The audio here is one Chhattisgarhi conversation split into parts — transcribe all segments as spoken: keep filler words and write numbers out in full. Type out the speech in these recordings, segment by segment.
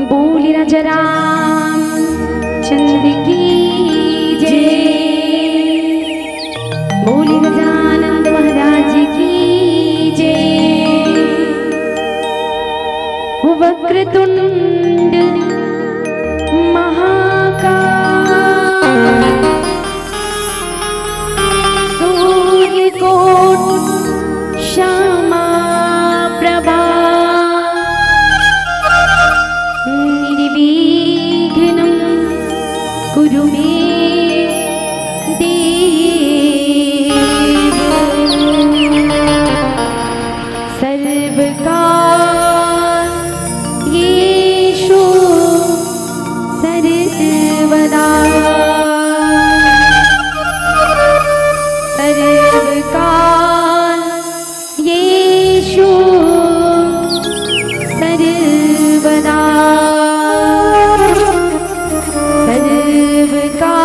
बोल राजा रामचंद्र की जय। बोल गजानंद महाराज की जय। वक्रतुंड महाकाय, सूर्यकोटि क्षमा प्रभा, निर्विघ्नं कुरु मे देव। सर्वकार्येषु सर्वदा, सर्वकार्येषु सर्वदा, सर्वकार्येषु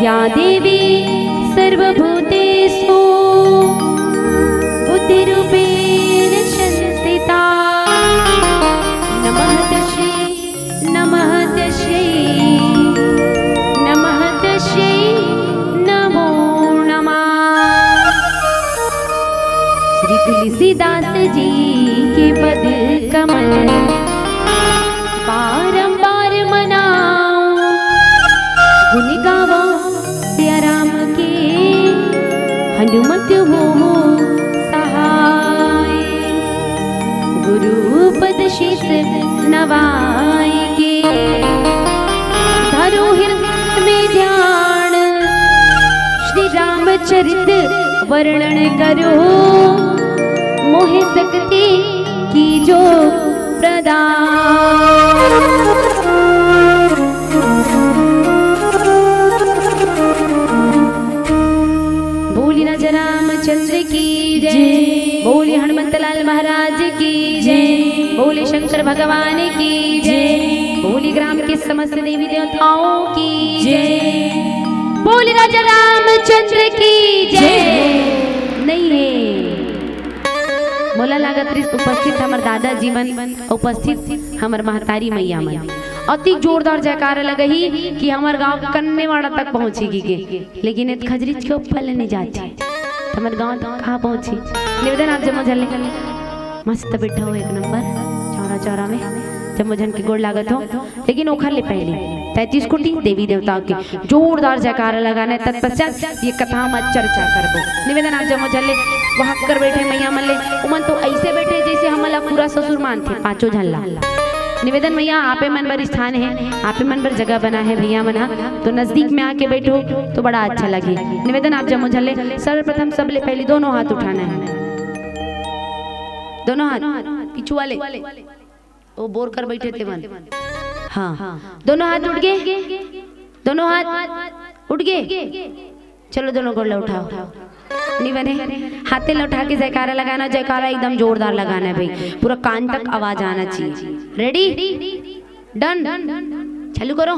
या देवी सर्वभूतेषु बुद्धिरूपेण संस्थिता। नमः तस्यै, नमः तस्यै, नमः तस्यै, नमो नमः। श्री तुलसीदास जी के पद कमल बारंबार मनाओ, गुण गावो सिया राम के, हनुमत हो सहाय। गुरु पद शीश नवाय के, धरो हृदय में ध्यान, श्री रामचरित वर्णन करो, मोहे शक्ति कीजो प्रदान। बोली राजा रामचंद्र की जय। जय। बोली हनुमंत लाल महाराज की जय। जय। बोली शंकर भगवान की जय। जय। बोली ग्राम के समस्त देवी देवताओं की जय। जय। बोली राजा रामचंद्र की जय। जय। नहीं है। मोला लागत रहिस उपस्थित हमर दादाजी मन, उपस्थित हमर महतारी मैया मन, अति जोरदार जयकारा लगही कि हमर गांव कन्नेवाड़ा तक पहुंची के। लेकिन एत खजरीच के ऊपर ले नहीं जाती, त हमर गांव तक कहाँ पहुंची? निवेदन आप जम्मो झन ले, मस्त बैठा हो एक नंबर चौरा चौरा में, जम्मो झन के गोड़ लागत हो। लेकिन ओखर ले पहले तैंतीस कोटि देवी देवता के जोरदार जयकारा लगाना है, तत्पश्चात ये कथा में चर्चा करबो। निवेदन आप जम्मो झन ले, वहां कर बैठे मैया मन ले, उमन तो ऐसे बैठे जैसे हमन ला पूरा ससुर मानथे, पांचों झन ला। निवेदन मैया, आपे मन बर स्थान है, आपे मन बर जगह बना है भैया मन हा, तो नजदीक में आके बैठो तो बड़ा अच्छा लगे। निवेदन आप जम्मो झन ले, सर्वप्रथम सबले पहले दोनों हाथ उठाना है, दोनों हाथ पीछू वाले। वो बोर कर बैठे थे मन। हाँ, दोनों हाथ उठ गए, दोनों हाथ उठ गए। चलो, दोनों गोड़ ला उठाओ। नहीं बने, हाथे ला उठा के जयकारा लगाना। जयकारा एकदम जोरदार लगाना है भाई, पूरा कान तक आवाज आना चाहिए। रेडी, डन, चालू करो,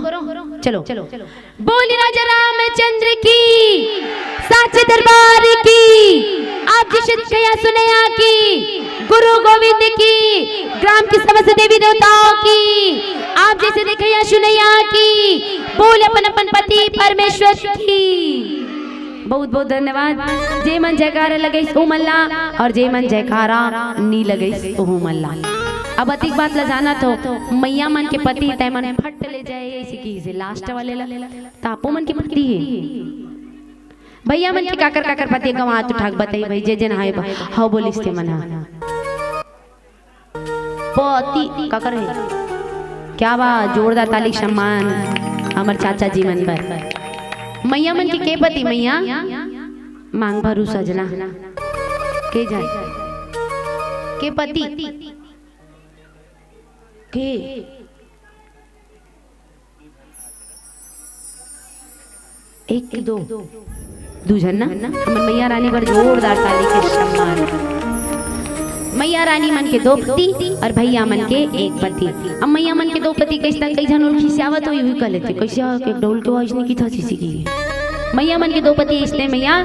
चलो। बोल राजा रामचंद्र की, साचे दरबार की, आप जैसे कया सुनया की, गुरु गोविंद की, ग्राम की समस्त देवी देवताओं की, आप जैसे देखया सुनया की, बोल अपन अपन पति परमेश्वर की। बहुत बहुत धन्यवाद। जे मन जयकारा लगइस ओ मन ला, और जे मन जयकारा नी लगइस ओ मन ला। अब अतिक बात ला जाना तो मैया मन के पति तय मन फट ले जाए, ऐसी की से लास्ट वाले ला। त आपो मन के पति हे। भैया मन के काकर काकर पति हे, गवा हाथ उठा के बताई भाई, जे जेन हाय बा, हव बोलिस ते मन हा। पति काकर हे? क्या बा, जोरदार ताली सम्मान हमर चाचा जी मन बर। मैया मन के के पति मैया? मांग भरू सजना। के जाय? के पति? के? एक दो, दू झन ना, हमन मैया रानी बर जोरदार ताली के सम्मान। मैया रानी मन के दो पति और भैया मन के एक पति। अब मैया मन के दो पति कइसना, कई झन ओल खिसियावत होई, उही कह लेते, "कइसे हो, एक डौल के आवाज नहीं की था सीसी की।" मैया मन के दो पति इसने मैया,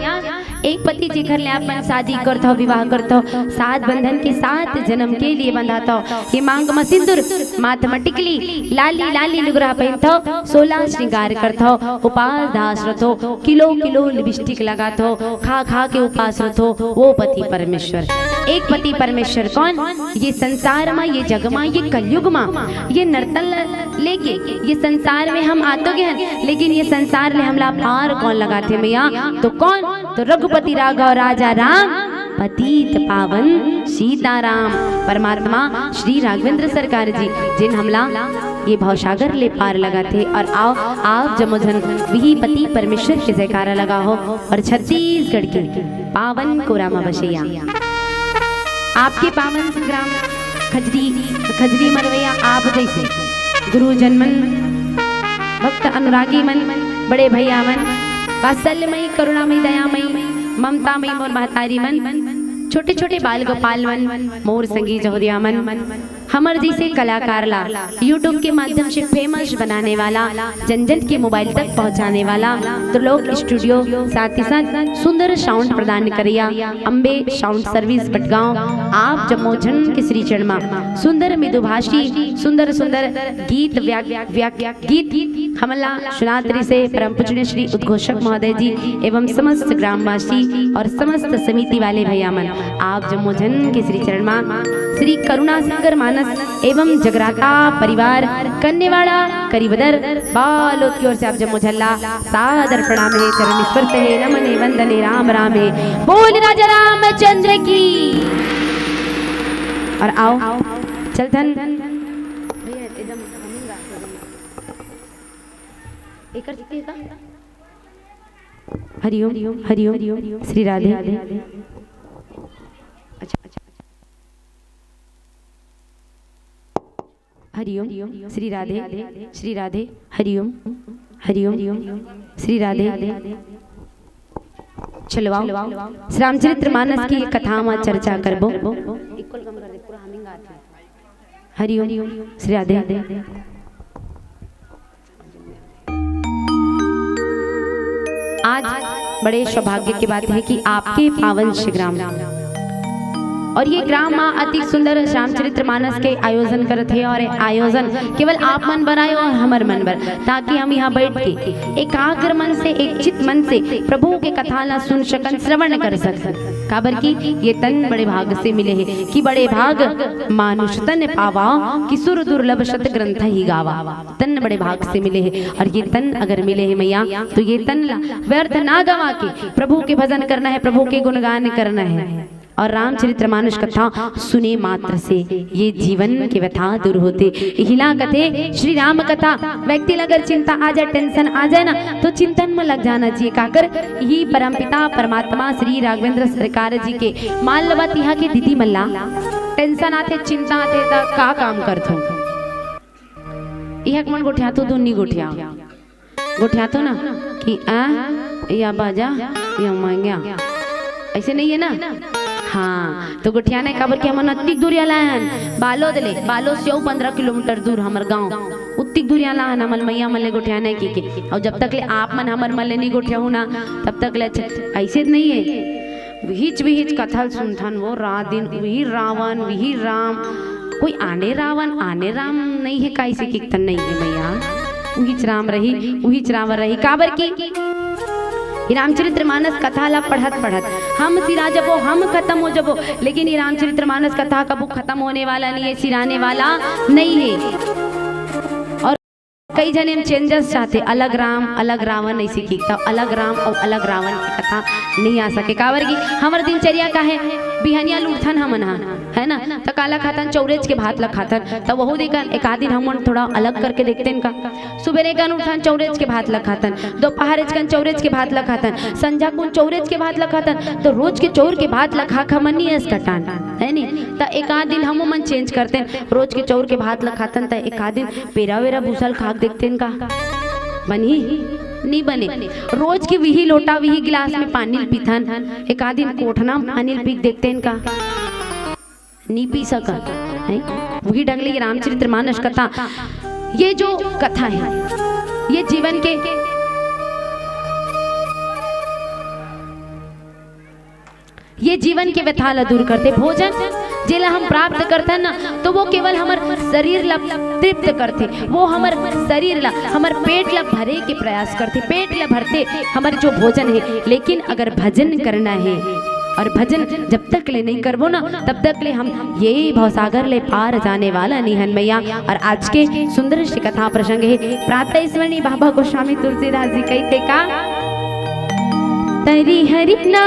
एक पति जेखर ले आप मन शादी करथव, विवाह करथव, सात बंधन के सात जन्म के लिए बंधाथव। ये मांग म सिंदूर, माथ म टिकली, लाली लाली लुगरा पहिनथव, सोला श्रृंगार करथव, उपास दास रथो, किलो किलो लिपस्टिक लगाथो, खा खा के उपास रथो, वो पति परमेश्वर। एक पति परमेश्वर कौन? ये संसार मा, ये जग मा, ये कलयुग मा, ये नर्तन ल-, लेके ये संसार में हम आतो गे हन, लेकिन ये संसार ले हमला पार कौन लगाथे मैया? तो कौन? तो रघुपति राघव राजा राम, पतित पावन सीताराम, परमात्मा श्री राघवेंद्र सरकार जी, जिन हमला ये भवसागर ले पार लगाथे। और आओ, आप जम्मो झन विही पति परमेश्वर के जयकारा लगाहो और छत्तीसगढ़ के पावन कोरा मा बसैया आपके पावन संग्राम खजरी, खजरी मरवैया आप जैसे गुरुजन मन, भक्त अनुरागी मन, बड़े भैया मन, वात्सल्यमयी, करुणामयी, दयामयी, ममतामयी मोर महतारी मन, छोटे छोटे बाल गोपाल मन, मोर संगी जहुरिया मन, हमर जइसे कलाकार ला YouTube के माध्यम से famous बनाने वाला, जन जन के मोबाइल तक पहुंचाने वाला त्रिलोक स्टूडियो, साथ ही साथ सुंदर साउंड प्रदान करैया अम्बे साउंड सर्विस भटगांव, आप जम्मो झन के श्री चरण मा सुंदर मृदुभाषी, सुंदर सुंदर गीत व्या-, व्या-, गीत हमन ला सुनात रिहिसे परम पूजनीय श्री उद्घोषक महोदय जी एवं समस्त ग्रामवासी और समस्त समिति वाले भैया मन, आप जम्मो झन के श्री चरण मा श्री करुणा सागर मानस एवं जगराता परिवार कन्नेवाड़ा करीबदर बालोद की ओर से आप जम्मो झन ला सादर प्रणाम हे, चरण स्पर्श हे, नमन हे, वंदन हे, राम राम हे। बोल राजा रामचंद्र की। और आओ, चलथन। एकर से का? हरिओम, हरिओम, श्री राधे। अच्छा, अच्छा। हरिओम, श्री राधे, श्री राधे, हरिओम, हरिओम, श्री राधे। चलो आओ, श्री रामचरित्र मानस की कथा मा चर्चा करबो। हरिओम, श्री राधे। आज बड़े सौभाग्य की बात है कि आपके पावन श्री ग्राम और ये ग्राम मा अति सुंदर रामचरित्र मानस के आयोजन करत हे और ये आयोजन केवल आप मन बर आय और हमर मन बर, ताकि हम यहाँ बैठ के एकाग्र मन से, एक चित मन से प्रभु के कथा ला सुन सकन, श्रवण कर सकन। काबर कि ये तन बड़े भाग से मिले हे कि बड़े भाग मानुष तन पावा कि सुर दुर्लभ सत ग्रंथ ही गावा। तन बड़े भाग से मिले हे और ये तन अगर मिले हे मैया, तो ये तन ला व्यर्थ ना गवा के प्रभु के भजन करना है, प्रभु के गुणगान करना है। और रामचरित्र मानस कथा सुने मात्र से ये जीवन के व्यथा दूर होथे। इही ला कथे श्री राम कथा। व्यक्ति ला अगर चिंता आ जाए, टेंशन आ जाए ना, तो चिंतन में लग जाना चाहिए। काकर इही परमपिता परमात्मा श्री राघवेंद्र सरकार जी के मान लबा तिहा के दीदी मन ला टेंशन आथे, चिंता आथे, त का काम करथो? इहक मन गोठियाथो, धुन नी गोठिया। गोठियाथो ना कि आ, या बाजा, या मांग्या। ऐसे नहीं है ना? हाँ, तो गोठियाना हे, काबर कि हमन अतिक दूरिया लाए हन, बालोद ले, बालोद से अउ पन्द्रह किलोमीटर दूर हमर गांव, उत्तिक दूरिया लाए हन हमर मैया मन ले गोठियाना हे कि के। और जब तक ले आप मन हमर मन ले नहीं गोठियाहू ना, तब तक ले अच्छा, ऐसे नहीं है। विहिच विहिच कथा ल सुनथन वो रात दिन, विही रावण, विही राम, कोई आने रावण, आने राम नहीं है, काइसे किक्तन नहीं है मैया, उहिच राम रही, उहिच राम रही। काबर की ये रामचरित्र मानस कथा ला पढ़त पढ़त हम सिरा जबो, हम खत्म हो जबो, लेकिन ये रामचरित्र मानस कथा कभू खत्म होने वाला नहीं है, सिराने वाला नहीं है। और कई झने म चेंजेस चाहथे, अलग राम, अलग रावण, ऐसे किक्ता अलग राम और अलग रावण की कथा नहीं आ सके। काबर की हमर दिनचर्या का है, बिहनिया ल उठथन हमन हा, है ना, त काला खाथन, चौरेच के भात ला खाथन, त वहू देखन एक आध दिन हमन थोड़ा अलग करके देखतेन का। सुबेरे कन उठथन, चौरेच के भात ला खाथन, दोपहर कन चौरेच के भात ला खाथन, संझा कुन चौरेच के भात ला खाथन, तो रोज के चौर के भात ला खा खा मन नहीं अस कटान, है नी? त एक आध दिन हमू मन चेंज करतेन, रोज के चौर के भात ला खाथन, त एक आध दिन पेरा वेरा भूसा ल खा के देखतेन का, बनही? नहीं बने। रोज के विही लोटा, विही गिलास में पानी ल पीथन, एक आध दिन कोठना में पानी ल पी के देखतेन का, नहीं पी सकत है। वही ढंग ले ये रामचरित्र मानस कथा, ये जो कथा है, ये जीवन के, ये जीवन के व्यथा ला दूर करथे। भोजन जेला हम प्राप्त करथन ना, तो वो केवल हमर शरीर ला तृप्त करथे, वो हमर शरीर ला, हमर पेट ला भरे के प्रयास करथे, पेट ला भरथे हमर जो भोजन है। लेकिन अगर भजन करना है और भजन जब तक ले नहीं करबो ना, तब तक ले हम ये भवसागर ले पार जाने वाला नहीं हन मैया। और आज के सुंदर से कथा प्रसंग है प्रातः स्मरणी बाबा गोस्वामी तुलसीदास जी कहिथे का, तरी हरि ना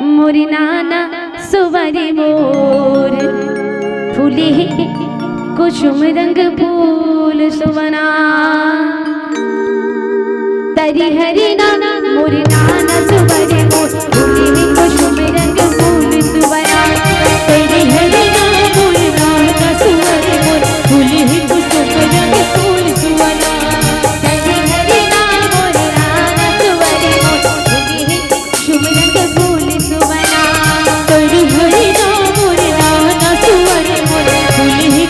मोर नाना सुवर मोर, फूले कुसुम रंग फूल सुवना। तरी हरि ना मोर नाना सुवर मोर, फूले कुसुम रंग फूल सुवना। तरी हरि ना मोर नाना सुवर मोर, फूले कुसुम रंग फूल सुवना। तरी हरि ना मोर नाना सुवर मोर, फूले कुसुम रंग फूल सुवना। तरी हरि ना मोर नाना सुवर मोर, फूले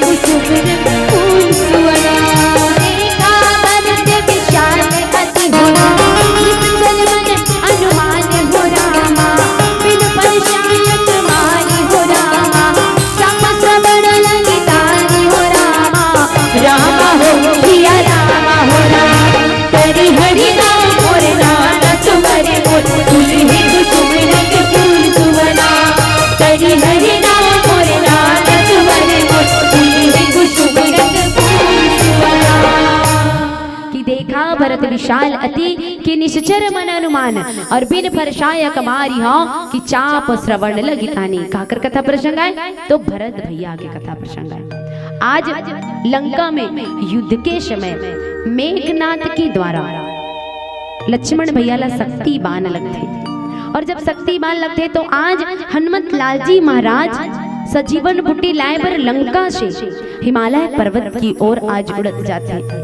विशाल अति कि निश्चर मन अनुमान, और बिन फरसायक मारिहौं कि चाप श्रवण लगितानी। काकर कथा प्रसंग आय? तो भरत भैया के कथा प्रसंग आय। आज लंका में युद्ध के समय मेघनाथ के द्वारा लक्ष्मण भैया ला शक्ति बाण लगथे, और जब शक्ति बाण लगथे तो आज हनुमत लाल जी महाराज सजीवन बूटी लाए बर लंका से हिमालय पर्वत की ओर आज उड़त जाथे।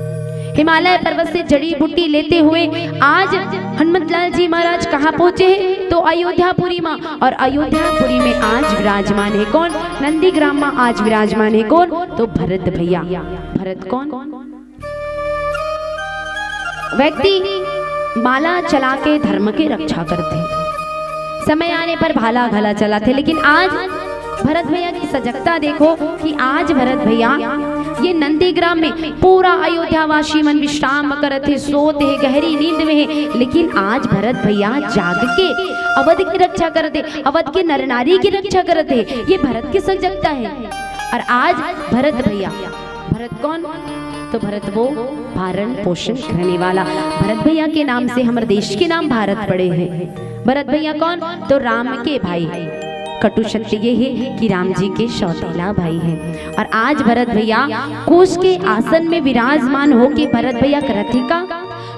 हिमालय पर्वत से जड़ी बूटी लेते हुए आज हनुमत लाल जी महाराज कहाँ पहुँचे हैं? तो अयोध्यापुरी में। और अयोध्यापुरी में आज विराजमान है कौन? नंदीग्राम में आज विराजमान है कौन? तो भरत भैया। भरत कौन? व्यक्ति माला चला के धर्म के रक्षा करथे, समय आने पर भाला घला चलाथे। लेकिन आज भरत भैया की सजगता देखो कि आज भरत भैया ये नंदीग्राम में पूरा अयोध्यावासी मन विश्राम करत हे, सोत हे, गहरी नींद में हे, लेकिन आज भरत भैया जाग के अवध की रक्षा करत हे, अवध के नर नारी की रक्षा करत हे। ये भरत की सजगता है। और आज भरत भैया, भरत कौन? तो भरत वो पालन पोषण करने वाला। भरत भैया के नाम से हमर देश के नाम भारत पड़े हैं। भरत भैया कौन? तो राम के भाई। कटु सत्य ये है कि राम जी के सौतेला भाई हैं। और आज भरत भैया कुश के आसन में विराजमान होके भरत भैया करत हे का?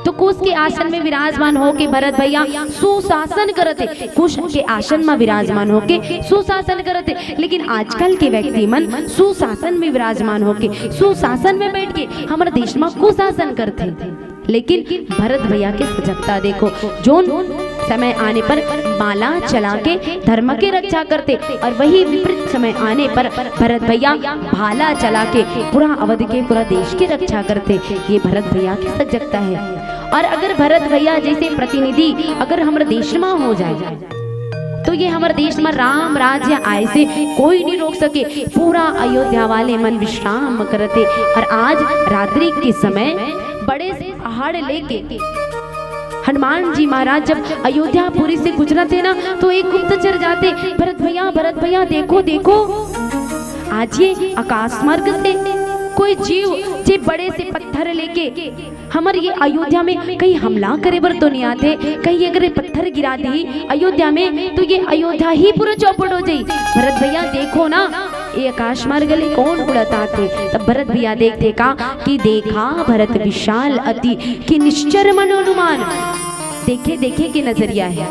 तो कुश के आसन में विराजमान होके भरत भैया सुशासन करत हे, कुश के आसन में विराजमान होके सुशासन करत हे। लेकिन आजकल के व्यक्ति मन सुशासन में विराजमान होके, सुशासन में बैठ के हमर देश में कुशासन करथे। लेकिन भरत भैया के सजगता देखो, जोन समय आने पर माला चला के धर्म के रक्षा करथे, और वही विपरीत समय आने पर भरत भैया भाला चला के पूरा अवध के, पूरा देश की रक्षा करथे। ये भरत भैया की सजगता है। और अगर भरत भैया जैसे प्रतिनिधि अगर हमर देश में हो जाए, तो ये हमर देश में राम राज्य आए से कोई नहीं रोक सके। पूरा अयोध्या वाले मन विश्राम करथे। और आज रात्रि के समय बड़े से पहाड़ लेके हनुमान जी महाराज जब अयोध्यापुरी से गुजरत हे ना, तो एक गुप्तचर जाथे, "भरत भैया, भरत भैया, देखो, देखो, आज ये आकाश मार्ग से कोई जीव जे बड़े से पत्थर लेके हमर ये अयोध्या में कहीं हमला करे बर तो नहीं आथे, कहीं अगर ये पत्थर गिरा दी अयोध्या में, तो ये अयोध्या ही पूरा चौपट हो जाई। भरत भैया, देखो ना, ये आकाश मार्ग ले कौन उड़त आथे?" तब भरत भैया देखथे का कि "देखा भरत विशाल अति कि निश्चर मनोनुमान।" देखे देखे के नजरिया है,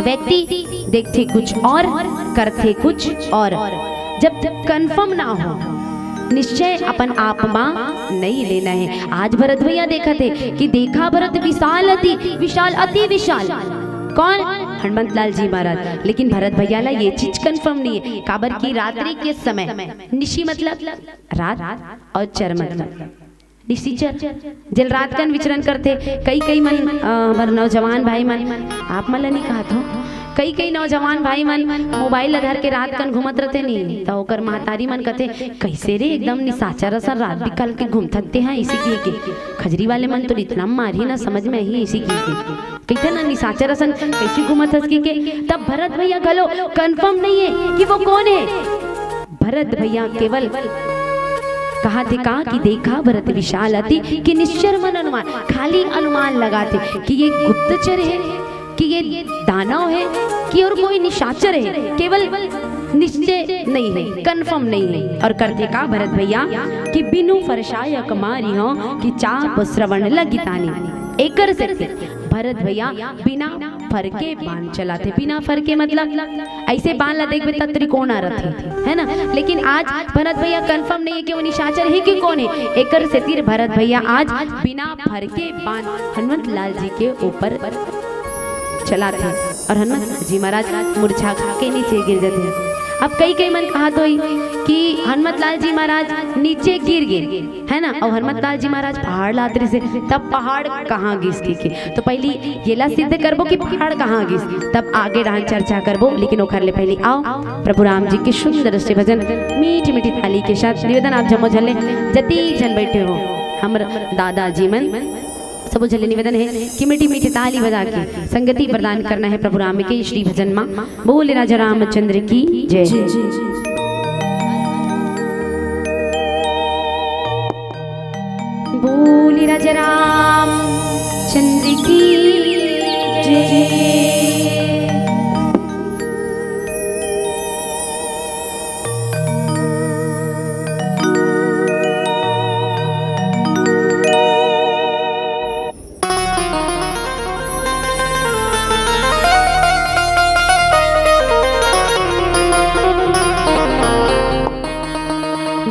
व्यक्ति देखथे कुछ और, करथे कुछ और। जब तक कन्फर्म ना हो, निश्चय अपन आप मा नहीं लेना है। आज भरत भैया देखत हे कि "देखा भरत विशाल अति विशाल, अति विशाल।" कौन? हनुमत लाल जी महाराज। लेकिन भरत भैया ला ये चीज कन्फर्म नहीं है, काबर की रात्रि के समय, निशी मतलब रात और चर मतलब निशिचर, जेन रात कन विचरण करथे। कई कई मन, अ, हमर नौजवान भाई मन, आप मन ला नहीं कहत हो, कई कई नौजवान भाई मन मोबाइल ला धर के रात कन घूमत रहथे नी, त ओकर महतारी मन कथे, "कैसे रे, एकदम निशाचर असन रात बिकाल के घूमथस ते हा?" इसी के, के खजरी वाले मन तो इतना मारही ना, समझ में आही इसी के, के कहिथे ना, "निशाचर असन कैसे घूमथस?" के, के तब भरत भैया घलो कन्फर्म नहीं है कि वो कौन है। भरत भैया केवल कहथे का कि "देखा भरत विशाल अति" कि निश्चर मन अनुमान, खाली अनुमान लगाथे कि ये गुप्तचर है, कि ये दानव है, कि और कोई निशाचर है, केवल निश्चय नहीं है, कन्फर्म नहीं है। और करथे का भरत भैया कि "बिनु फरसायक मारिहौं कि चाप श्रवण लगितानी।" एकर से भरत भैया बिना फरके बाण चलाथे। बिना फरके मतलब ऐसे बाण ला देखबे त त्रिकोण आ रथे, है ना? लेकिन आज भरत भैया कन्फर्म नहीं है कि वो निशाचर है कि कौन है। एकर सेतिर भरत भैया आज बिना फरके बाण हनुमत लाल जी के ऊपर चलाथे और हनुमत जी महाराज मूर्छा खा के नीचे गिर जाथे। अब कई कई मन कहत होई कि हनुमत लाल जी महाराज नीचे गिर गे, है ना? और हनुमत लाल जी महाराज पहाड़ लात रहिसे, तब पहाड़ कहाँ गिस के, के? तो पहली येला सिद्ध करबो कि पहाड़ कहाँ गिस, तब आगे डहान चर्चा करबो। लेकिन ओखर ले पहली आओ प्रभु राम जी के सुंदर से भजन मीठी मीठी ताली के साथ निवेदन आप जम्मो झन ले, जती झन बैठे हो हमर दादाजी मन, सबो झन ले निवेदन है कि मीठी मीठी ताली बजा के संगति प्रदान करना है प्रभु राम के श्री भजन मा। बोले राजा रामचंद्र की जय। बोले राजा राम चंद्र की जय।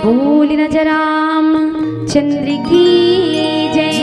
बोल राजा रामचंद्र की जय।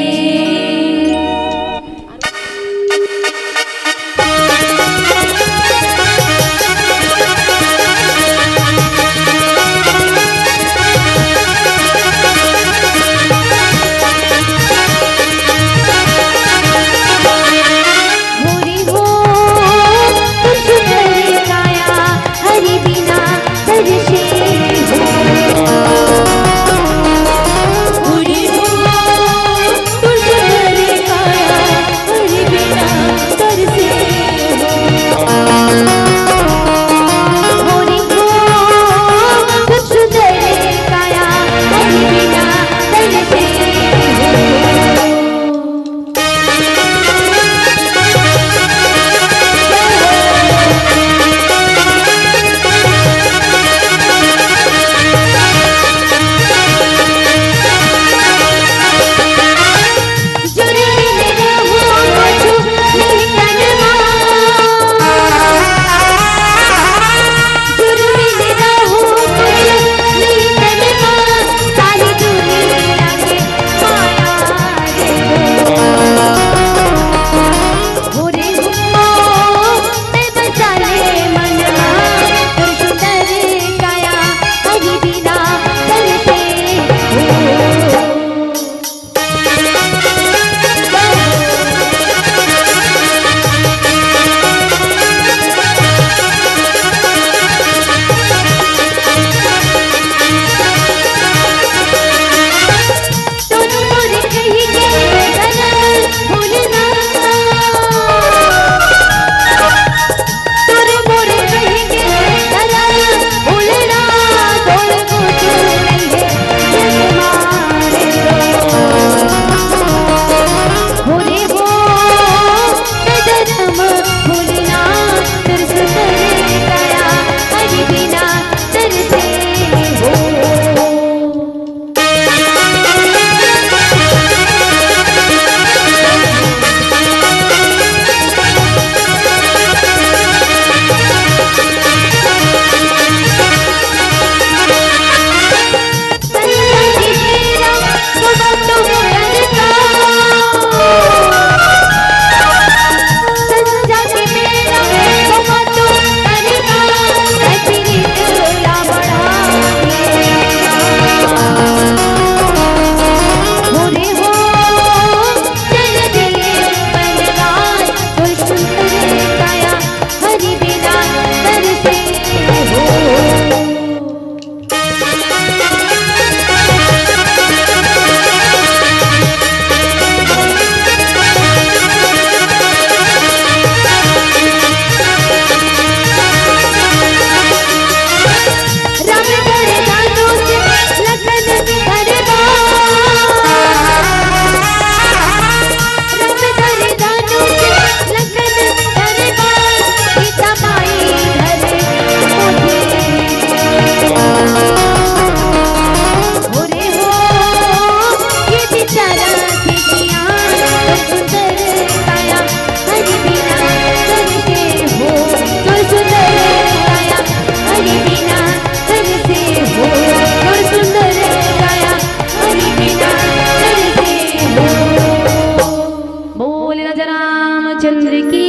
बोल राजा रामचंद्र की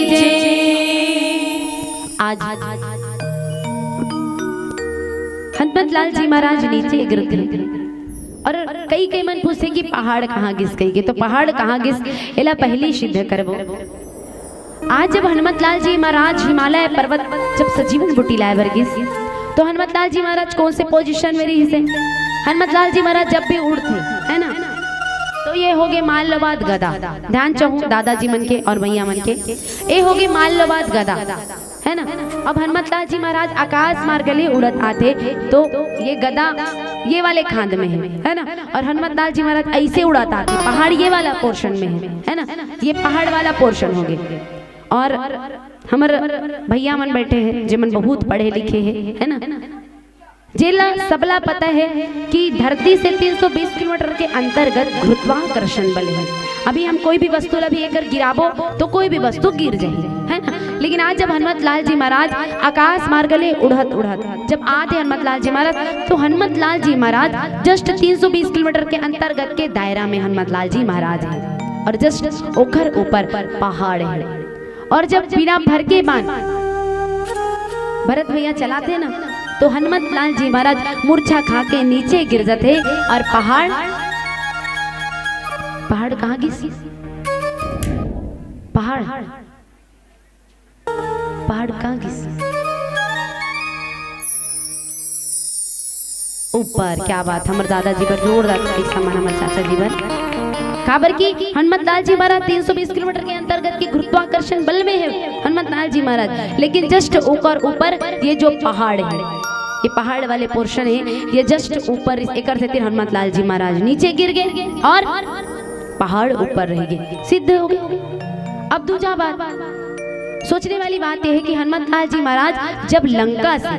जय। आज हनुमत लाल जी महाराज नीचे गिरत हे अउ कई कई मन पूछथे कि पहाड़ कहाँ गिस कहिके। तो पहाड़ कहाँ गिस, एला पहिली सिद्ध करबो। आज जब हनुमत लाल जी महाराज हिमालय पर्वत जब संजीवन बूटी लाय बर गिस, तो हनुमत लाल जी महाराज कौन से पोजीशन में रहिस हे? हनुमत लाल जी महाराज जब भी उठथे, है ना, तो ये होगे माल्यवाद गदा। ध्यान चाहूँ दादाजी मन के अउ भैया मन के, ये होगे माल्यवाद गदा, है ना। अब हनुमत लाल जी महाराज आकाश मार्ग ले उड़त आथे, तो ये गदा ये वाले खांद में है, है ना? और हनुमत लाल जी महाराज ऐसे उड़त आथे, पहाड़ ये वाला पोर्शन में है, है ना? ये पहाड़ वाला पोर्शन हो गए। और हमर भैया मन बैठे हैं, जेमन बहुत पढ़े लिखे हैं, है ना? जेला सबला पता है कि धरती से तीन सौ बीस किलोमीटर के अंतर्गत गुरुत्वाकर्षण बल है। अभी हम कोई भी वस्तु ला भी अगर गिराबो, तो कोई भी वस्तु गिर जाही, है ना? लेकिन आज जब हनुमत लाल जी महाराज आकाश मार्ग ले उड़त उड़त जब आते हनुमत लाल जी महाराज, तो हनुमत लाल जी महाराज जस्ट तीन सौ बीस किलोमीटर के अंतर्गत के दायरा में हनुमत लाल जी महाराज है, और जस्ट ओखर ऊपर पहाड़ है। और जब बिना फरके बान भरत भैया चलाथे ना, तो हनुमत लाल जी महाराज मूर्छा खा के नीचे गिर जाथे। और पहाड़, पहाड़ कहाँ गिस? पहाड़, पहाड़ कहाँ गिस? ऊपर। क्या बात, हमर दादाजी बर जोरदार ताली, हमर चाचा जी बर। काबर कि हनुमत लाल जी महाराज तीन सौ बीस किलोमीटर के अंतर्गत के गुरुत्वाकर्षण बल में है हनुमत लाल जी महाराज, लेकिन जस्ट ओकर ऊपर ये जो पहाड़ है, ये पहाड़ वाले पोर्शन है, ये जस्ट ऊपर, एकर सेती हनुमत लाल जी महाराज नीचे गिर गए और पहाड़ ऊपर रह गए, सिद्ध हो गए। अब दूजा बात, सोचने वाली बात यह है कि हनुमत लाल जी महाराज जब लंका से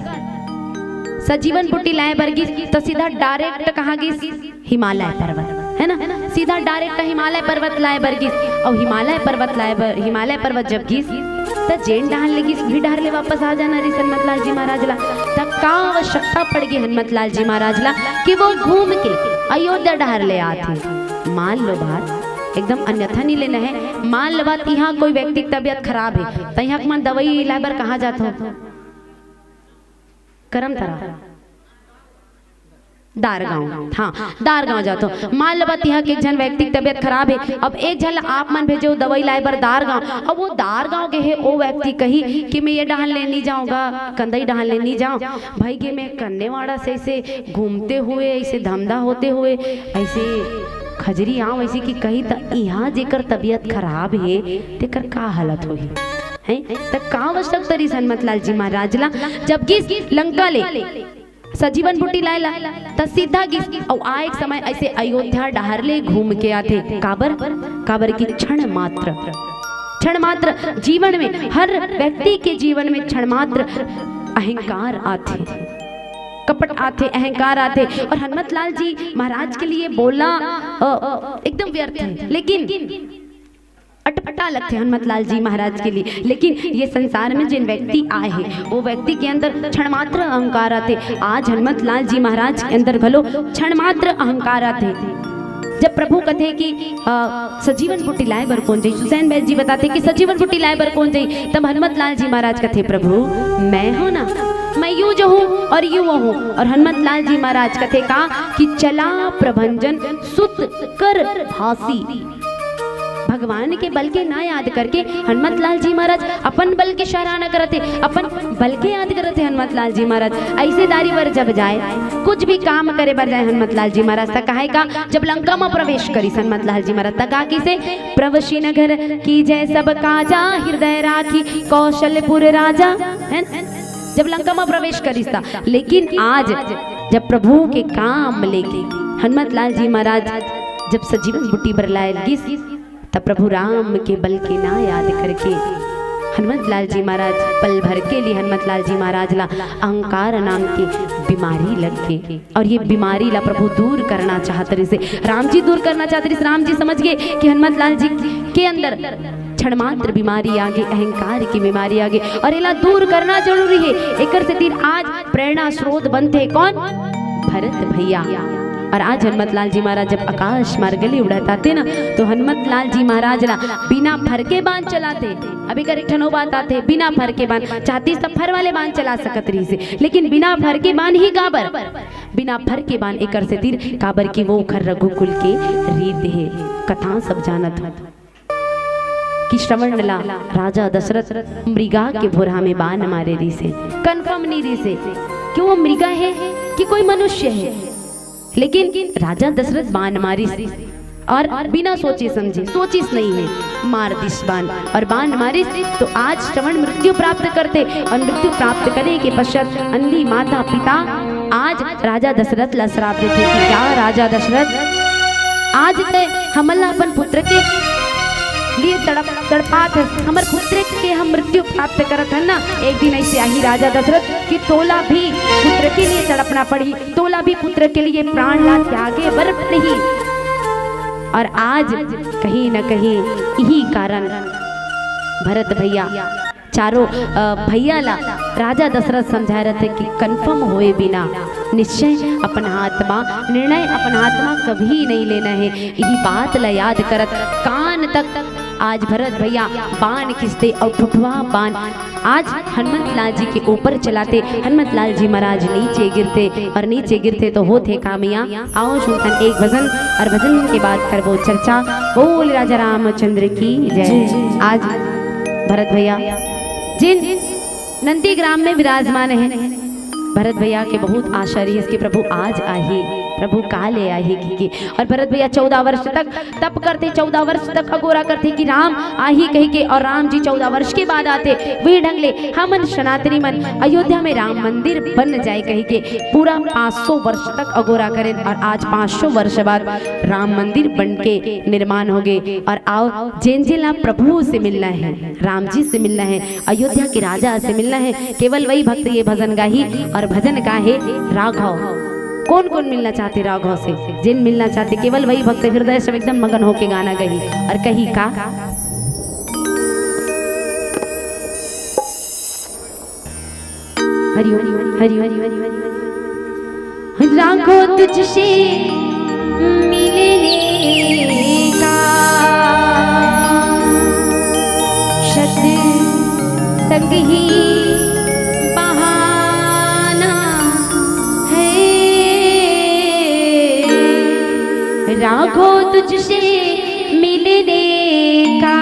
सजीवन बूटी लाए बर गिस, तो सीधा डायरेक्ट कहाँ गिस? हिमालय पर्वत, है ना? सीधा डायरेक्ट हिमालय पर्वत लाए बर गिस। और हिमालय पर्वत लाए बर, हिमालय पर्वत जब गिस, त जेन डहार ले गिस, वही डहार ले वापस आ जाना रहिस हनुमत लाल जी महाराज ला। त का आवश्यकता पड़ गई हनुमत लाल जी महाराज ला कि वो घूम के अयोध्या डहार ले आथे? मान लो बात, एकदम अन्यथा नहीं लेना है। मान लो बात, यहाँ कोई व्यक्ति की तबीयत खराब है, त यहाँ के मन दवाई लाए बर कहाँ जात हो? करम तरा, दारगांव, हाँ, दारगांव जात हो। मान लो बात, यहाँ के एक झन व्यक्ति की तबीयत खराब है, अब एक झन ला आप मन भेजे हो दवाई लाए बर दारगांव, अब वो दारगांव गए है, वो व्यक्ति कही कि मैं ये डहान ले नहीं जाऊंगा, कंदई डहान ले नहीं जाऊं भाई, कि मैं कन्नेवाड़ा से ऐसे घूमते हुए, ऐसे धमधा होते हुए, ऐसे खजरी आऊं, ऐसे कि कही त यहाँ जेकर तबीयत खराब है, तेकर का हालत होही? हैं? त का आवश्यकता रहिस हनुमत लाल जी महाराज ला, जब गिस लंका ले सजीवन बूटी लाए ला, त सीधा गिस, अउ आए के समय ऐसे अयोध्या डहार ले घूम के आथे। काबर? काबर कि क्षण मात्र, क्षण मात्र जीवन में, हर व्यक्ति के जीवन में क्षण मात्र अहंकार आथे, कपट आथे, अहंकार आथे। और हनुमत लाल जी महाराज के लिए बोलना, अ, एकदम व्यर्थ है, लेकिन अटपटा लगथे हनुमत लाल जी महाराज के लिए। लेकिन ये संसार में जिन व्यक्ति आए हैं, वो व्यक्ति के अंदर क्षण मात्र अहंकार आथे। आज हनुमत लाल जी महाराज के अंदर घलो क्षण मात्र अहंकार आथे। जब प्रभु कथे कि, अ, सजीवन बूटी लाए बर कौन जाई, सुसैन बैद जी बताथे कि सजीवन बूटी लाए बर कौन जाई, तब हनुमत लाल जी महाराज कथे, प्रभु, मैं हूं ना, मैं यूं जो हूं और यूं वो हूं। और हनुमत लाल जी महाराज कथे का कि चला प्रभंजन सुत कर भासी। भगवान के बल के ना याद करके हनुमत लाल जी महाराज अपन बल के सराहना करत हे, अपन बल के याद करत हे हनुमत लाल जी महाराज। ऐसे दारी बर जब जाए, कुछ भी काम करे बर जाए हनुमत लाल जी महाराज, त कहे का, जब लंका में प्रवेश करिस हनुमत लाल जी महाराज, त का किसे, प्रवशी नगर की जय सब काजा, हृदय राखी कौशलपुर राजा, है ना? जब लंका में प्रवेश करिस त, लेकिन आज जब प्रभु के काम लेके हनुमत लाल जी महाराज जब सजीवन बूटी बर लायल गिस, तब प्रभु राम के बल के ना याद करके हनुमत लाल जी महाराज पल भर के लिए हनुमत लाल जी महाराज ला अहंकार नाम के बीमारी लग गई। और ये बीमारी ला प्रभु दूर करना चाहत रहिस हे, राम जी दूर करना चाहत रहिस हे। राम जी समझ गए कि हनुमत लाल जी के अंदर क्षण मात्र बीमारी आगे, अहंकार की बीमारी आगे, और एला दूर करना जरूरी है। एकर सेती आज प्रेरणा स्रोत बनथे कौन? भरत भैया। और आज हनुमत लाल जी महाराज जब आकाश मार्ग ले उड़त आथे ना, तो हनुमत लाल जी महाराज ला बिना फरके बान चलाथे। अभी कर एक ठन अउ बात आथे, बिना फरके बान, चाहतिस त फर वाले बान चला सकत रहिस हे, लेकिन बिना फरके बान ही काबर? बिना फरके बान एकर सेती काबर कि वो ओखर रघुकुल के रीत हे, कथा सब जानत हो। कि श्रवण ला राजा दशरथ मृगा के भोरहा में बान मारे रहिस हे, कन्फर्म नहीं रहिस हे कि वो मृगा है कि कोई मनुष्य है, लेकिन राजा दशरथ बान मारिस और बिना सोचे समझे, सोचिस नहीं है। मार दिस बान, और बान मारिस तो आज श्रवण मृत्यु प्राप्त करथे, और मृत्यु प्राप्त करे के पश्चात अंधी माता पिता आज राजा दशरथ ला श्राप देथे कि "जा राजा दशरथ, आज तैं हमन ला अपन पुत्र के लिए तड़प, तड़पात हस, हमर पुत्र के हम मृत्यु प्राप्त करत हन ना, एक दिन ऐसे आही राजा दशरथ कि तोला भी पुत्र के लिए तड़पना पड़ही, तोला भी पुत्र के लिए प्राण ला त्यागे बर पड़ही।" और आज कहीं न कहीं यही कारण भरत भैया चारों, अ, भैया ला राजा दशरथ समझाए रहथे कि confirm होए बिना निश्चय अपन हाथ मा, निर्णय अपन हाथ मा कभी नहीं लेना है। यही बात ला याद करत कान तक आज भरत भैया बान खींचथे और ठुठवा बान आज हनुमंत लाल जी के ऊपर चलाथे। हनुमंत लाल जी महाराज नीचे गिरथे और नीचे गिरथे तो होथे का मियाँ। आओ सुनथन एक भजन और भजन के बाद करबो चर्चा। बोल राजा रामचंद्र की जय। जय। आज भरत भैया जिन नंदीग्राम में विराजमान है, भरत भैया के बहुत आशा रहिस कि प्रभु आज आही, प्रभु काले आही कहिके। और भरत भैया चौदह वर्ष तक तप करथे, चौदह वर्ष तक अगोरा करथे कि राम आही कहिके, और राम जी चौदह वर्ष के बाद आथे। वही ढंग ले हमन सनातनी मन अयोध्या में राम मंदिर बन जाए कहिके पूरा पाँच सौ वर्ष तक अगोरा करेन, और आज पाँच सौ वर्ष बाद राम मंदिर बन के निर्माण हो गए। और आओ, जेन जेन ला प्रभु से मिलना है, राम जी से मिलना है, अयोध्या के राजा से मिलना है, केवल वही भक्त ये भजन गाही। और भजन का है राघव। कौन कौन मिलना चाहते राघव से? जिन मिलना चाहते केवल वही भक्त हृदय से एकदम मगन होके गाना गाही और कही का। हरि ओम, हरि ओम। राघो तुझसे मिलने का सत्संग ही बहाना है। राघो तुझसे मिलने का।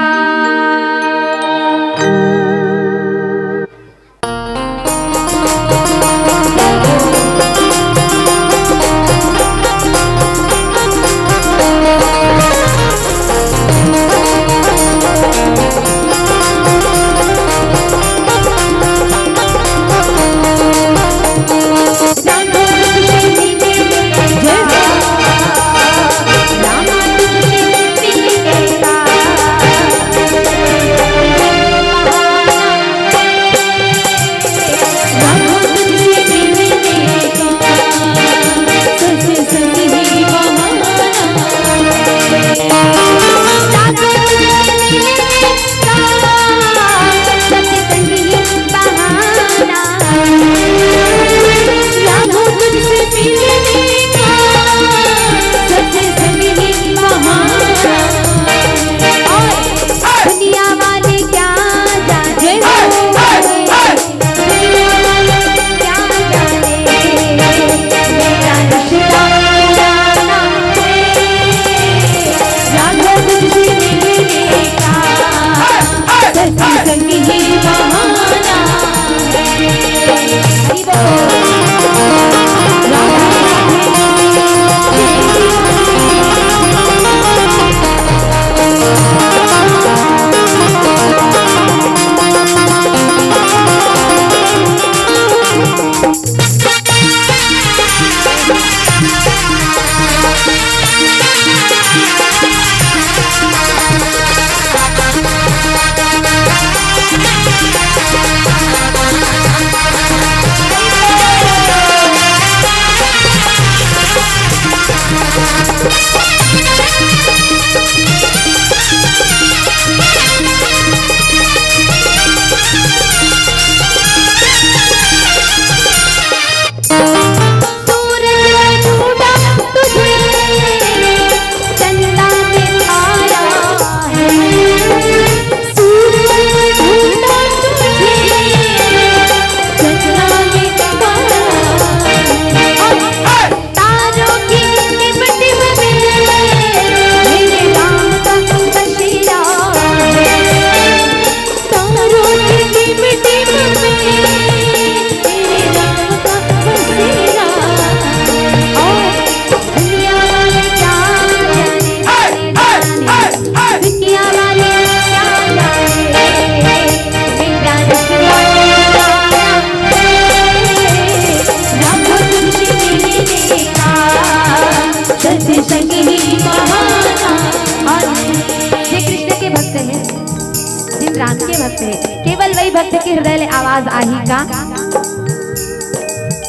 राम के भक्त हे, केवल वही भक्त के हृदय ले आवाज आही का।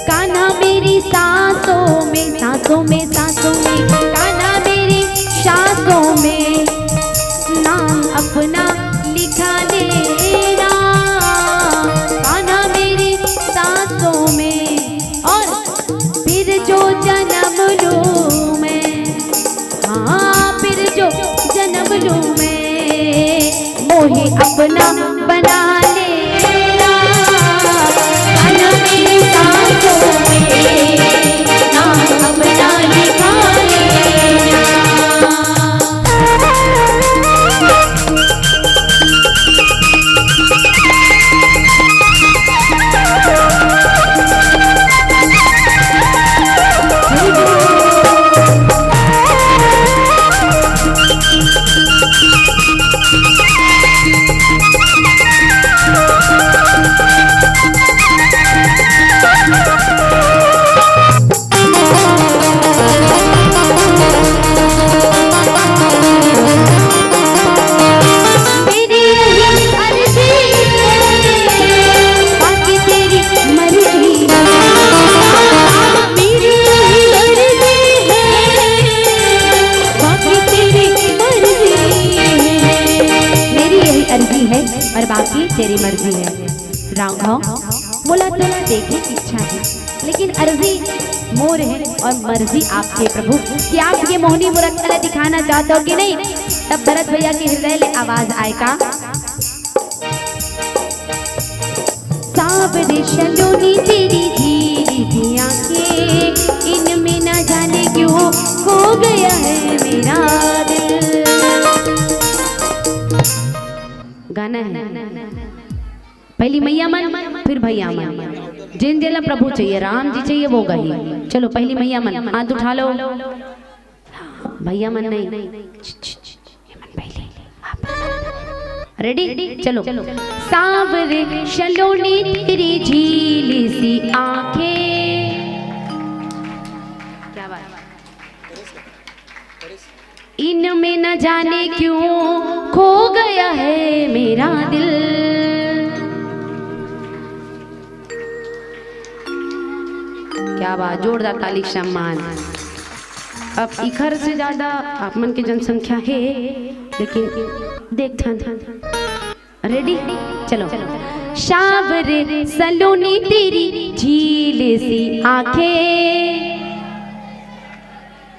कान्हा मेरी सांसों में, सांसों में, सांसों में, कान्हा मेरी सांसों में, नाम अपना लिखा लेना। कान्हा मेरी सांसों में, और फिर जो जन्म लूं मैं, हाँ, फिर जो जन्म लूं मैं, मोहे अपना बना लेना। कान्हा मेरी सांसों में, नाम अपना लिखा लेना। मेरी यही अर्जी है, बाकी तेरी मर्जी है। मेरी यही अर्जी है, बाकी तेरी मर्जी है। मेरी यही अर्जी है और बाकी तेरी मर्जी है। राघव, मोला तोला देखे के इच्छा है, लेकिन अर्जी मोर है और मर्जी आपके प्रभु, कि आप ये मोहनी मूरत ला दिखाना चाहत हो कि नहीं? तब भरत भैया के हृदय ले आवाज आए का। सावरे सलोनी तेरी झीली सी आंखें, इनमें ना जाने क्यों खो गया है मेरा दिल। गाना है। पहली मैया मन, फिर भैया मन। जिन जिन ला प्रभु चाहिए, राम जी चाहिए, वो गाइए। चलो, पहली मैया मन, हाथ उठा लो। भैया मन नहीं। ये मन पहले। आप। रेडी? चलो। सांवरे सलोनी तेरी झीली सी आंखें। क्या बात। इनमें न जाने क्यों खो गया है मेरा दिल। क्या बात, जोरदार ताली, सम्मान। अब इखर से ज्यादा आप मन के जनसंख्या है, लेकिन देखथन। रेडी? चलो। सांवरे सलोनी तेरी झील सी आंखें।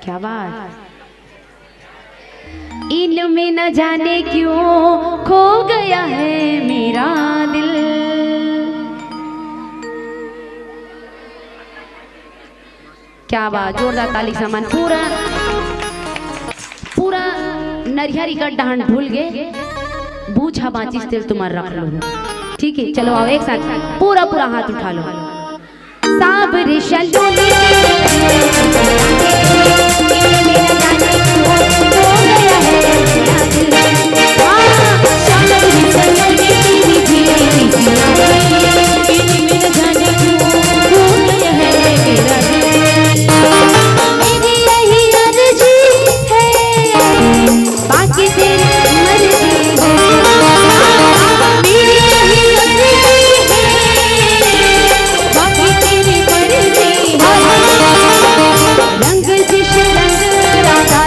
क्या बात। इनमें न जाने क्यों खो गया है मेरा दिल। क्या बात, जोरदार ताली सम्मान। पूरा, पूरा नरिहर इकट्ठा हन भूल गए, बूझा बांचिस तेल तुम्हार रख लो। ठीक है, चलो आओ एक साथ पूरा, पूरा हाथ उठा लो। सांवरे सलोनी तेरी झील सी आंखें, इनमें न जाने क्यों खो गया है मेरा दिल। हाँ, सांवरे सलोनी तेरी झील सी आंखें, इनमें न जाने क्यों खो गया है मेरा दिल। मेरी यही अर्जी है, बाकी तेरी मर्जी है। मेरी यही अर्जी है, बाकी तेरी मर्जी है। रंग जिस रंग राधा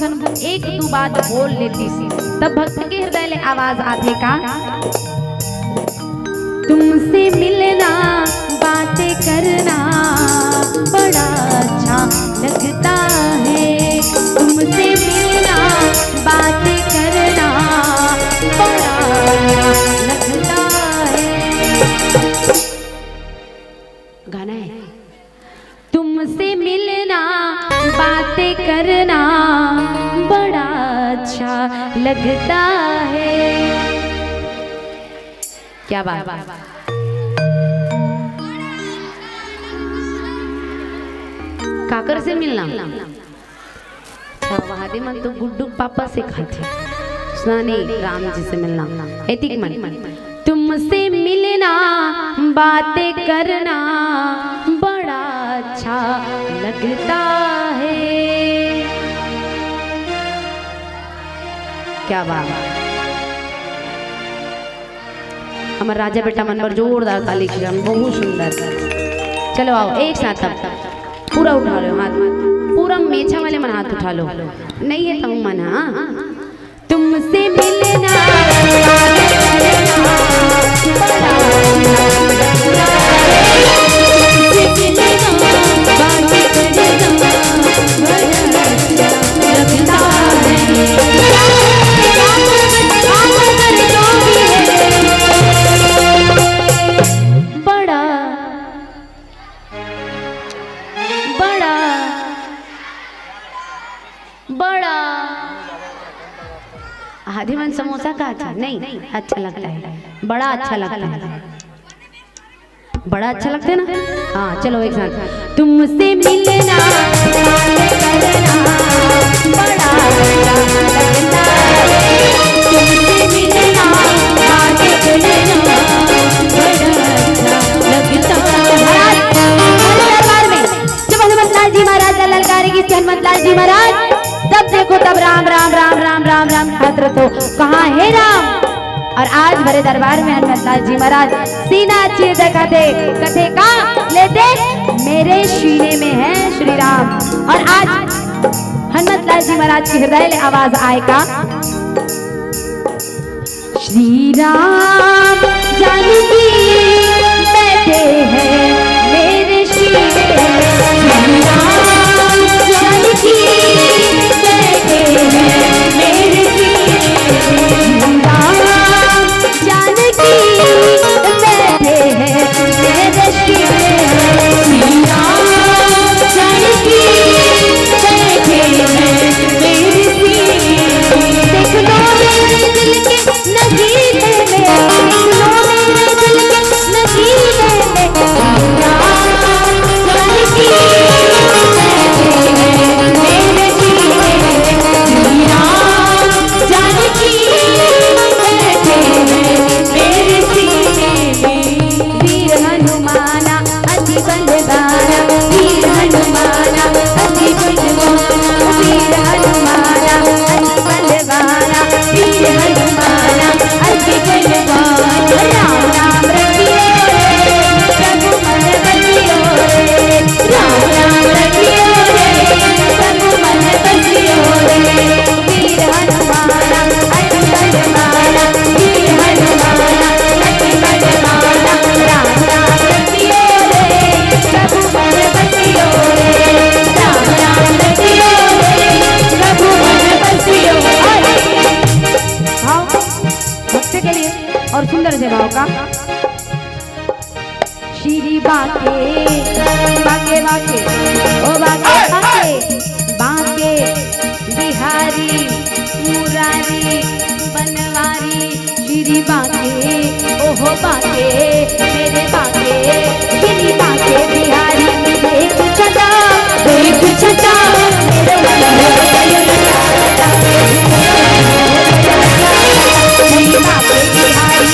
एक दू बात बोल लेतिस, तब भक्त के हृदय ले आवाज आथे का? तुमसे मिलना, बातें करना बड़ा अच्छा लगता है। तुमसे मिलना, बातें करना बड़ा अच्छा लगता है। गाना है। तुमसे मिलना, बातें करना बड़ा अच्छा लगता है। क्या बात। काकर से मिलना? अच्छा, वहादे मन तो गुड्डू पापा से खाथे। सुना नहीं, राम जी से मिलना। एतिक मन। तुमसे मिलना, बातें करना बड़ा अच्छा लगता है। क्या बात। हमर राजा बेटा मन बर जोरदार ताली खिलाओ, बहुत सुंदर। चलो आओ, एक साथ अब पूरा उठा लो हाथ, पूरा मेछा वाले मन हाथ उठा लो, नहीं है तहु मन, हाँ। तुमसे मिलना, बड़ा, बड़ा, बड़ा। आदि मन समोसा का अच्छा नहीं, अच्छा लगता है, बड़ा अच्छा लगता है। बड़ा अच्छा लगता है ना? हाँ, चलो एक साथ। तुमसे मिलना, बात करना, बड़ा अच्छा लगता है। तुमसे मिलना, बात करना, बड़ा अच्छा लगता है। महाराज, हमारे दरबार में जब हनुमंतलाल जी महाराज ला ललकारे गिस हनुमंतलाल जी महाराज, तब देखो तब राम, राम, राम, राम, राम, राम, हत्र तो कहाँ है राम? और आज भरे दरबार में हनुमंतलाल जी महाराज सीना चीर दिखाथे, कथे का ले देख, मेरे सीने में है श्री राम। और आज हनुमंतलाल जी महाराज के हृदय ले आवाज आए का, श्री राम जानकी बैठे हैं मेरे सीने में। श्री राम जानकी बैठे हैं मेरे सीने में। श्री राम जानकी बैठे हैं मेरे सीने में। श्री राम जानकी बैठे हैं मेरे सीने में। देख लो मेरे दिल के नगीने में, सुनो मेरे दिल के नगीने में, श्री राम जानकी बैठे हैं मेरे सीने में, श्री राम जानकी बैठे हैं मेरे सीने में। वीर हनुमाना अति बलवाना, वीर हनुमाना अति बलवाना, वीर हनुमाना अति बलवाना, वीर हनुमाना अति बलवाना। राम नाम रखियो रे, प्रभु मन बसियो रे, राम नाम रखियो रे, प्रभु मन बसियो रे। वीर हनुमाना अति बलवाना, वीर हनुमाना अति बलवाना। राम नाम रखियो रे, प्रभु मन बसियो रे, राम नाम रखियो रे, प्रभु मन बसियो रे। हाँ, भक्ति के लिए और सुंदर जय माँ का। श्री बांके, बांके, बांके, ओ बांके, बांके, बांके बिहारी मुरारी बनवारी। श्री बांके, ओहो बांके, मेरे बांके, श्री बांके बिहारी। देख छटा, देख छटा, मेरे मन में श्री बांके बिहारी।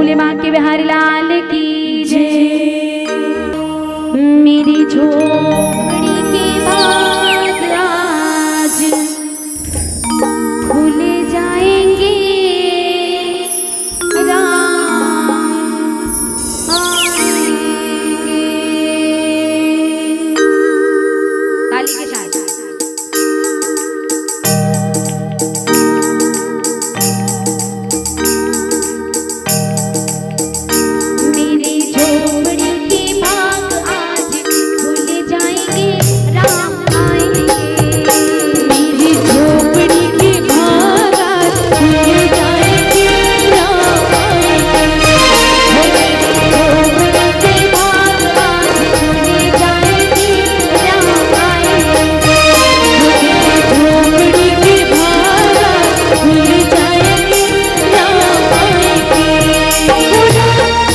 बोले बांके बिहारी लाल की जय। मेरी झोपड़ी के भाग आज खुल जाएंगे, राम आएंगे। ताली के साथ। मेरी झोपड़ी के भाग आज खुल जाएंगे, राम आएंगे। मेरी झोपड़ी के भाग आज खुल जाएंगे, राम आएंगे। मेरी झोपड़ी के भाग आज खुल जाएंगे, राम आएंगे। मेरी झोपड़ी के भाग आज खुल जाएंगे, राम आएंगे।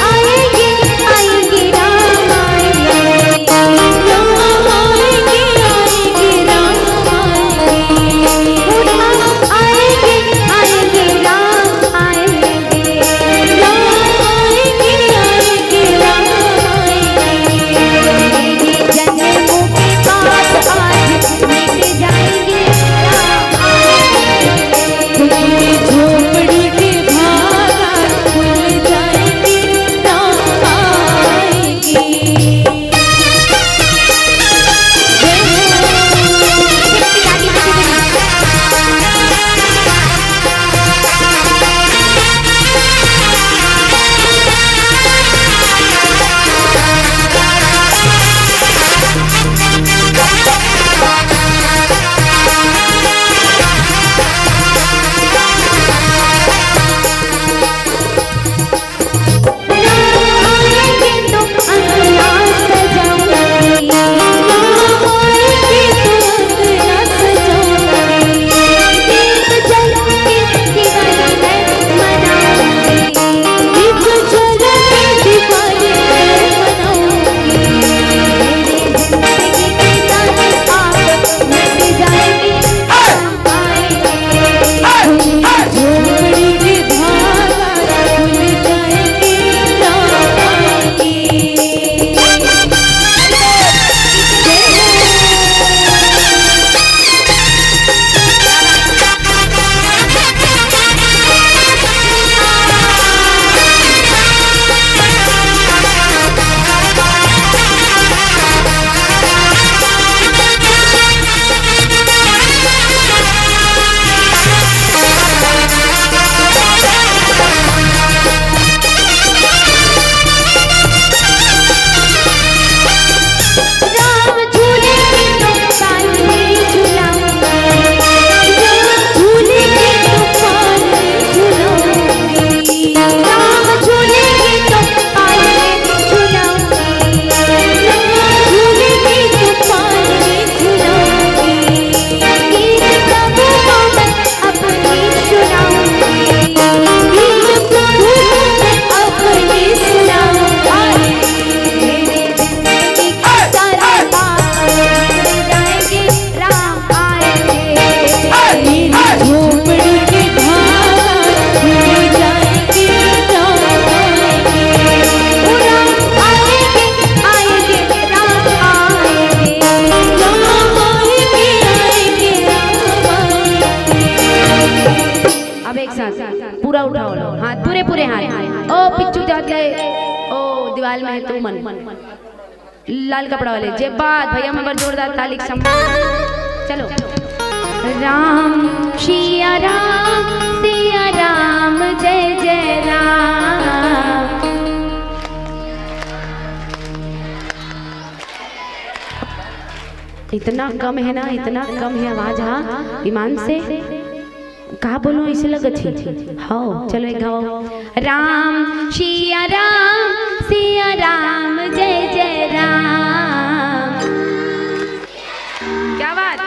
आएंगे, आएंगे, राम आएंगे। राम आएंगे, आएंगे, राम आएंगे। आएंगे, आएंगे, राम आएंगे। राम आएंगे, आएंगे, राम आएंगे। मेरे जन्मों के पाप आज मिट जाएंगे, राम आएंगे। झोपड़ी के भाग खुल जाएंगे, राम आएंगे। अब एक साथ पूरा उठाओ लो हाथ, पूरे पूरे हाथ। ओ पिच्चू जाते, ओ दीवाल में है तू मन। लाल कपड़ा वाले, जे बात भैया मन बर जोरदार ताली के सम्मान। चलो। राम सिया राम, सिया राम, जय जय राम। इतना कम है ना, इतना कम है आवाज। हाँ, ईमान से का बोलूं, ऐसे लगत हे। हाँ, चलो एक गाओ। राम सिया राम, सिया राम, जय जय राम। क्या बात।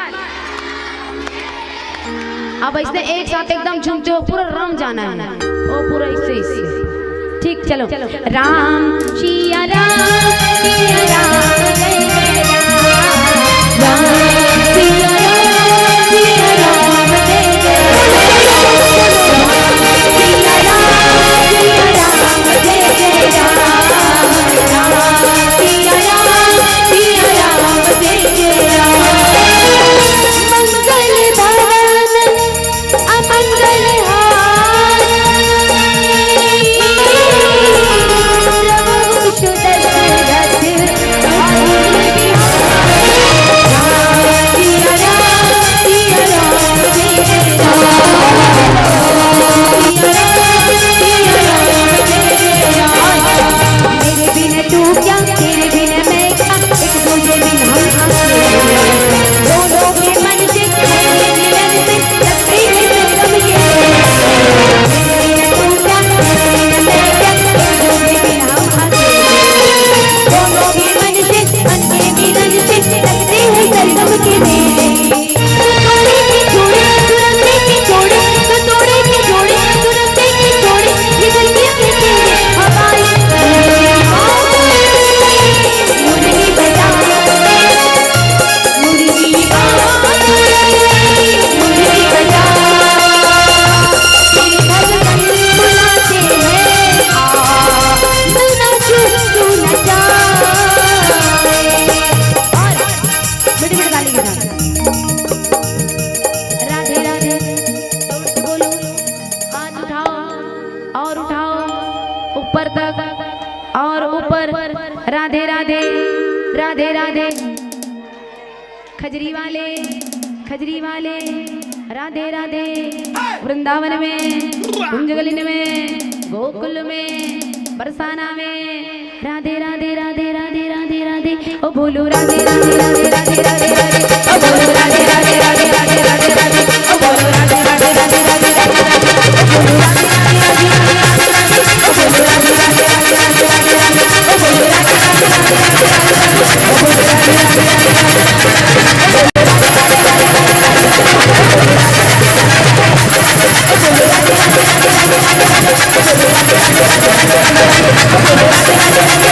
अब ऐसे एक साथ एकदम झूमते हो, पूरा रम जाना है। ओ पूरा इससे, इससे। ठीक, चलो। राम सिया राम, सिया राम, जय जय राम। राम सिया राम, सिया राम, जय जय राम। सिया राम, सिया राम, और ऊपर राधे राधे, राधे राधे। खजरी वाले, खजरी वाले, राधे राधे। वृंदावन में, कुंजगलिन में, गोकुल में, बरसाना में, राधे राधे, राधे राधे, राधे राधे। ओ बोलो राधे राधे, राधे राधे, राधे राधे। ओ बोलो राधे राधे, राधे राधे, राधे राधे। ओ बोलो राधे राधे, राधे राधे, राधे राधे। ओ बोलो राधे राधे, राधे राधे, राधे राधे। ओ बोलो राधे राधे, राधे राधे, राधे राधे।